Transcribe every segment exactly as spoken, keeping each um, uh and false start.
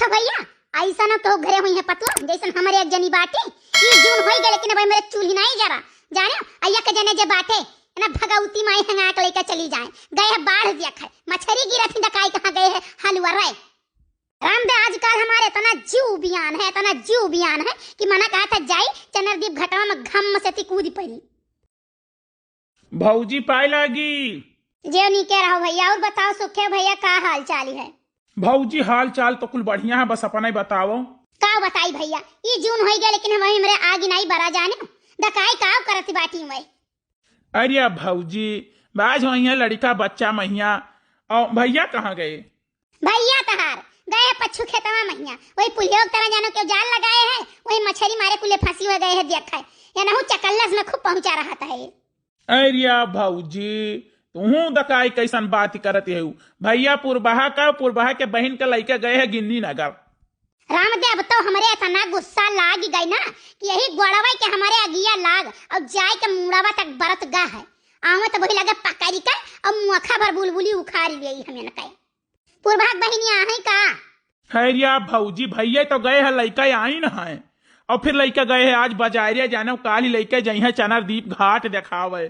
भइया, अइसन केहू घरे होइहैं पतोह, जइसन हमरे एक जनी बाटी। ई जून होइ गए, लेकिन अबहीं हमरे चूल्ही नाहीं जरा। जानेउ, अइया के जने जे बाटे, ना भगवती माई हंगा के लइके चली जाए। गए है बाढ़ देखै, मछरी गिरत ही, दकाई कहाँ गए है हलुआ रे। राम दे, आजकल हमारे इतना जीव बियान है, इतना जीव बियान है कि मना कहत है जाई चनरदीप घटवा में घम से ती कूद परी। भौजी पाए लागी। जेव नीके रहो भइया, अउर बताओ सुखे भइया, का हाल चाल है? भौजी, हाल चाल तो कुल बढ़िया है, बस अपना ही बताओ। का बताई भइया, ई जून होइ गए, लेकिन हम हमरे आगी नाहीं बरा जाने, दकाई का करत बाटी में। अरे भौजी, बाज होइहैं लड़िका बच्चा महिया, अउ भइया कहाँ गए? भइया तहार गए है पच्छू खेतवा महिया, वही पुलियो के तरह जानो केहू जाल लगाए है, वही मछरी मारे कुले फंसी होइ गए है, देखै, या नहु चकल्लस में खूब पहुँचा रहत है। अरे भौजी, तुहूँ दकाई कइसन बात करत हऊ? भइया पुरबहा का, पुरबहा के बहिन के लइके गए है गिन्नी नगर। राम दे, अब तो हमरे इतना गुस्सा लागि गए ना कि यही गोड़वा के हमरे अगिया लाग अउर जाए के मुड़वा तक बरत गा है। आवे तो वही लगे पकड़ी के अउर मुखा भर बुलबुली उखाड़ लेई हम इनके। पुरबहा के बहिनिया है का? खैरिया भौजी, भइया तो गए है, लइका आई न है, अउर फिर लइका गए है आज बजारिया जाने, काली लइके जइहैं चनरदीप घाट देखावे।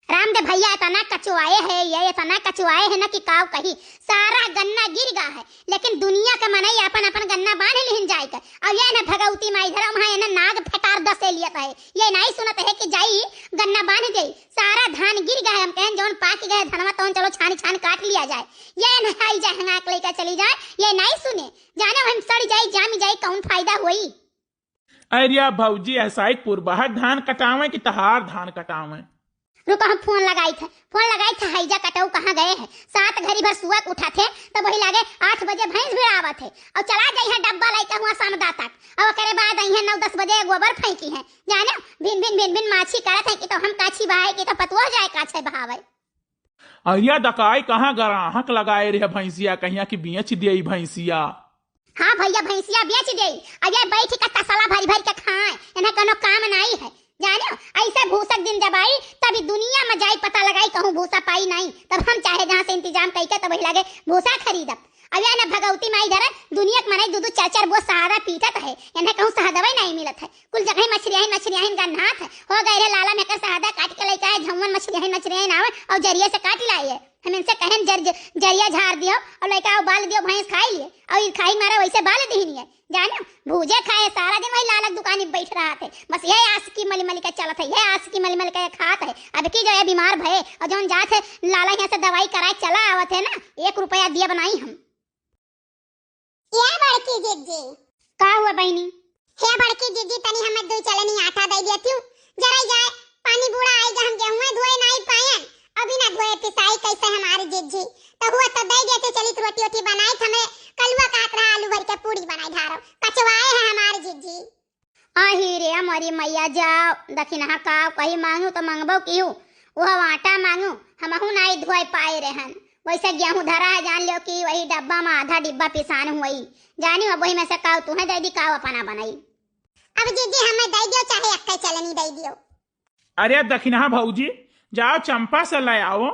राम दे भइया, इतना कचुआए है ये, इतना कचुआए है ना कि काव कही। सारा गन्ना गिर गा है, लेकिन दुनिया के मनई अपन अपन गन्ना बांध लिहिन जाए के। अउर ये ना भगवती माई धरम है, ये ना नाग फटार दसे लियत है, ये नाहीं सुनत है कि जाई गन्ना बांध जाई। सारा धान गिर गा है, हम कहेन जौन पाकि गए धनवा तौन चलो छानी छान काट लिया जाए। ये ना आई जाए हंगाक लइके चली जाए, ये नाहीं सुने, जाने हम सड़ जाई, जाम जाई, कौन फायदा होई। अरे भौजी, ऐसा ही पुरबहा धान कटावे कि तहार धान कटावे? रुको, हम फोन लगाई थे, फोन लगाई थे, हैजा कटऊ कहाँ गए है? सात घड़ी भर सुअक उठा थे, तब वही लागे आठ बजे भैंस भिड़ावत है अउर चला जाई है डब्बा लइके हुआ समदा तक, अउर ओकरे बाद आई है नौ दस बजे गोबर फेंकी है, जाने भिन भिन भिन भिन माछी करत है कि तो हम काछी बहाए कि तो पतुआ जाए काछे बहावे। अइया दकाई कहाँ गराहक लगाए रहे भैंसिया, कहिया कि बेच देई भैंसिया। हाँ भइया, भैंसिया बेच देई। अइया बैठ के तसला भरि भरि के खाए, इन्हें कोनो काम नाहीं है। जानेउ, अइसे भूसक दिन जब आई, तब ई दुनिया में जाई पता लगाई, कहूँ भूसा पाई नाहीं। तब हम चाहे जहाँ से इंतजाम कइके तब वही लागे भूसा खरीदब। अइया ना भगवती माई धरे, दुनिया के मनई दू दू चार चार बोझ सहदा पीटत है, इन्हें कहूँ सहदवै नाहीं मिलत है। कुल जगह मछरियाहिन, मछरियाहिन गन्हात है। हो गए रे लाला में कर सहदा काट के लइके आए, झौवन मछरियाहिन, मछरियाहिन आवे अउर जरिया से काट लाए है। हम इनसे कहेन जर-, जरिया झार दियो अउर लइके आओ बाल दियो, भैंस खाई लिए अउर ई खाई मारे वइसे बाल दिहिन है। जाने भूजे खाए सारा दिन वही लालक दुकानी बैठ रहत है, बस ये आशिकी मली मली के चलत है, ये आशिकी मली मली के खात है। अब की जो ये बीमार भए अउर जौन जात है लाला यहाँ से दवाई कराए चला आवत है ना, एक रुपया दिया बनाई हम। ए बड़की जिज्जी। का हुआ बहिनी? हे बड़की जिज्जी, तनी हमें दुई चलनी आटा दे देतिउ, जरा जाए पानी बूड़ा आइगा, हम गेहूं धोए नाहीं पाएन, अभी ना धोए पिसाई कैसे हमारी जिज्जी, तो हुआ तो दे देतिउ, चली तो रोटी ओटी बनाई, हमें कलुआ कहत रहा आलू भर के पूड़ी बनाई धारो, कचवाए है हमारी जिज्जी। आही रे हमारी मैया, जाओ दखिनहा काव कही मांगू तो मंगबो किहू, वह आटा मांगू, हमहू नाई धोए पाए रहन। वैसे गेहूं धरा है, जान लियो कि वही डब्बा में आधा डिब्बा पिसान हुई। जानी अब वही में से काव तुहे दे दी, काव अपना बनाई। अब जीजी हमें दे दियो, चाहे अक्के चलनी दे दियो। अरे दखिनहा भौजी, जाओ चंपा से ले आओ।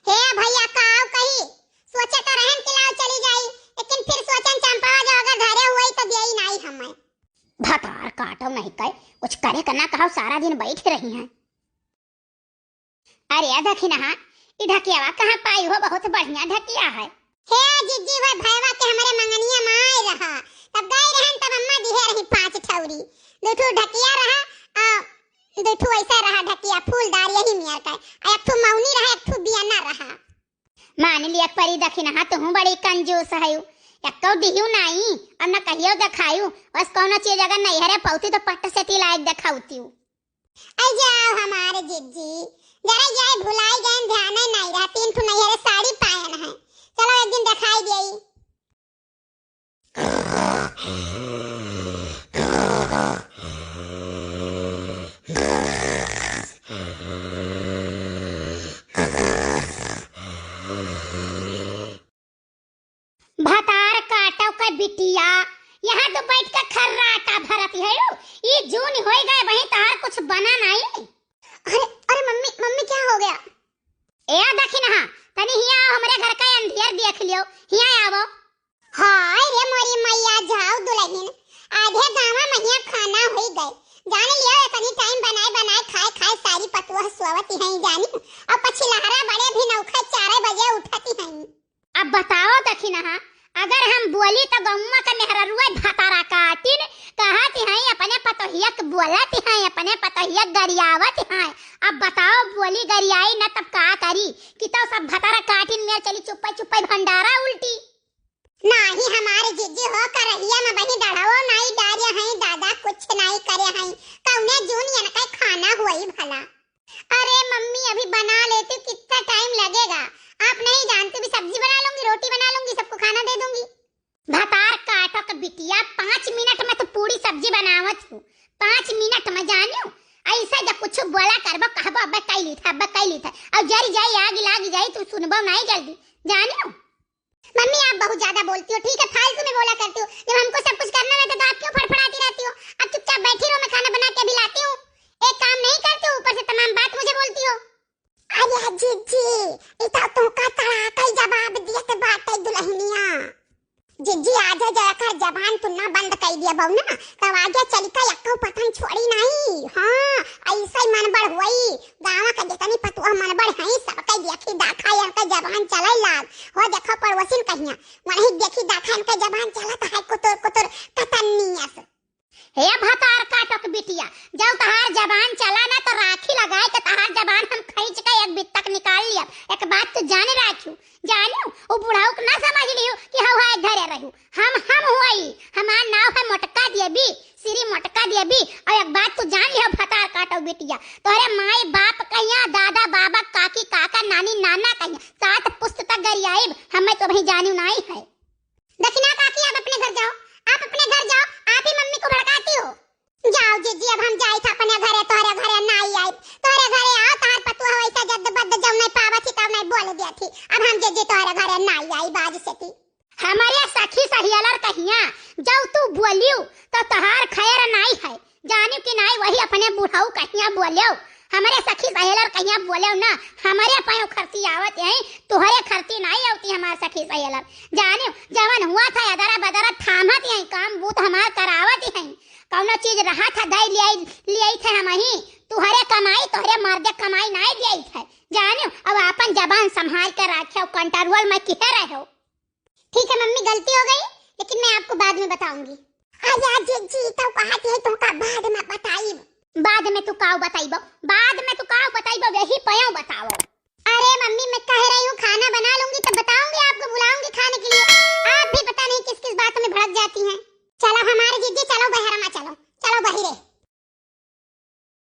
हे भैया, काव कही, सोचे तो रहन कि लाओ चली जाई, लेकिन फिर सोचन चंपावा जो अगर घरे हुई तो देई नाई हमें। भतार काटो नहीं कहे, कुछ करे के ना कहो, सारा दिन बैठ रही हैं। अरे दखिनहा, ई ढकियावा कहाँ पाई हो, बहुत बढ़िया ढकिया है। हे जिज्जी, वह भैया के हमरे मंगनिया में आए रहा, तब गए रहन तब अम्मा दिहे रही पाँच ठौरी, दो ठो ढकिया रहा, आ, दो ठो ऐसा रहा ढकिया फूलदार यही मियर का, आ एक ठो मौनी रहा, एक ठो बियना रहा। मान लिया परी दखिनहा, तुहूँ बड़ी कंजूस हयू, एक्को दिहू नाई, और न कहियो देखायू, बस कौनो चीज अगर नैहरे पौती तो पट्ट से ती लायक देखाउतीऊ। आई जाओ हमारे जिज्जी, जरा जाए भुलाई गए, ध्यान नहीं रहा, तीन ठो नैहरे साड़ी पायन है, चलो एक दिन देखाई देई। भतार काटो का बिटिया, यहाँ तो बैठ के खर्राटा भरत है। ई जून होई गए, वहीं तहार कुछ बना नहीं। अरे, अरे मम्मी, मम्मी क्या हो गया? ए दखिनहा, तनी हिया आओ, हमरे घर का अंधियर देख लियो, हिया आवो। हाय रे मोरी अगर हम बोली तो गौवा के मेहररुआ भतारा काटिन कहत हैं, अपने पतोहिया के बोलत हैं, अपने पतोहिया गरियावत हैं। अब बताओ, बोली गरियाई न तब का करी कि तो सब भतारा काटिन मेर चली चुप्पे चुप्पे भंडारा उल्टी। नाही हमारे जिज्जी हो करहिया में वही डढ़वो नाही डारे हैं दादा, कुछ नाही करे हैं। कौने जून यनके खाना हुई भला? अरे मम्मी, अभी बना लेती हूँ, कितना टाइम लगेगा? आप नहीं जानती, भी सब्जी बना लूंगी, रोटी बना लूंगी, सबको खाना दे दूंगी। भतार काटो के बिटिया, पाँच मिनट में तो पूरी सब्जी बनावत हूँ, पाँच मिनट में जानियो। ऐसा जब कुछ बोला करबो, कहबो, "अब्बे कई ली था, अब्बे कई ली था।" और जरी जाई, आग लाग जाई, तू सुनबो नहीं जल्दी, जानियो। मम्मी, आप बहुत ज्यादा बोलती हो, ठीक है, फालतू में बोला करती हो। जब हमको सब कुछ करना रहता तो आप क्यों फड़फड़ाती रहती हो? आप चुपचाप बैठी रहो, मैं खाना बना के अभी लाती हूँ। एक काम नहीं करती हो, ऊपर से तमाम बात मुझे बोलती हो। अरे जिज्जी, ई तो तुमका तड़ाकई जवाब दियत बाटे दुल्हनिया। जिज्जी, आज जे एकर जबान तू ना बंद कई दिया बहू ना, तब आगे चली का एक्को पतन छोड़ी नहीं। हाँ, ऐसे ही मनबड़ हुई। गाँव के जितनी पतुआ मनबड़ हैं, सबके देखी दाखा इनके जबान चले लाग। हो देखो पड़ोसिन कहिया, वही देखी दाखा इनके जबान चलत है कुतुर कुतुर कतन्नियस। हे भतार काटो के बिटिया, जब तहार जबान चला ना तो राखी लगाए के तहार जबान हम खींच के एक बित्तक निकाल लिया। एक बात तू जाने राखू, जानियो, वो बुढ़ाऊ के ना समझ लियो कि हऊ है घरे रहू। हम, हम हुई, हमार नाव है मोटका देवी, श्री मोटका देवी। और एक बात तू जान लियो भतार काटो बिटिया, तोहरे माई बाप कहिया, दादा बाबा, काकी काका, नानी नाना कहिया, सात पुस्त तक गरियाइब, हमें तो वही जानू नाई है। दखिना काकी, आप अपने घर जाओ, आप अपने घर जाओ, आप ही मम्मी को भड़काती हो। जाओ जिज्जी, अब हम जाई था अपने घरे, तोहरे घरे नाई आई, तोहरे घरे आओ, तार पतुआ वैसा जद्द बद्द जब नहीं पावत थी तब नहीं बोल दिया थी। अब हम जिज्जी तोहरे घरे नाई आई बाज से थी। हमारे सखी सहेलर कहिया, जब तू बोलियो तो तहार खैर नाई है, जानियो कि नाई, वही अपने बुढ़ऊ कहिया बोलियो। हमारे सखी सहेलर कहिया बोलियो ना, हमारे पायो खर्ची आवत है, तोहरे खर्ची नाई आवती हमारे सखी सहेलर। जानियो, जवन हुआ था अदरा बदरा थामत है, काम बूत हमार करावत है। कौनो चीज रहा था दे लियाई, लियाई थे हम ही, तुहरे कमाई, तोहरे मर्दे कमाई नाई दियाई थे। जानियो, अब आपन जबान संभाल के रखे, कंट्रोल में किहे रहो। ठीक है मम्मी, गलती हो गई, लेकिन मैं आपको बाद में बताऊंगी। अरे जिज्जी, तो कहत है तुमका बाद में बताई। बाद में तू काऊ बताइबो, बाद में तू काऊ बताइबो, यही पयो बताओ। अरे मम्मी, मैं कह रही हूँ खाना बना लूंगी तब बताऊंगी आपको, बुलाऊंगी खाने के लिए। आप भी पता नहीं किस किस बातों में भड़क जाती हैं। चलो हमारे जिज्जी, चलो बहरमा, चलो, चलो बहिरे।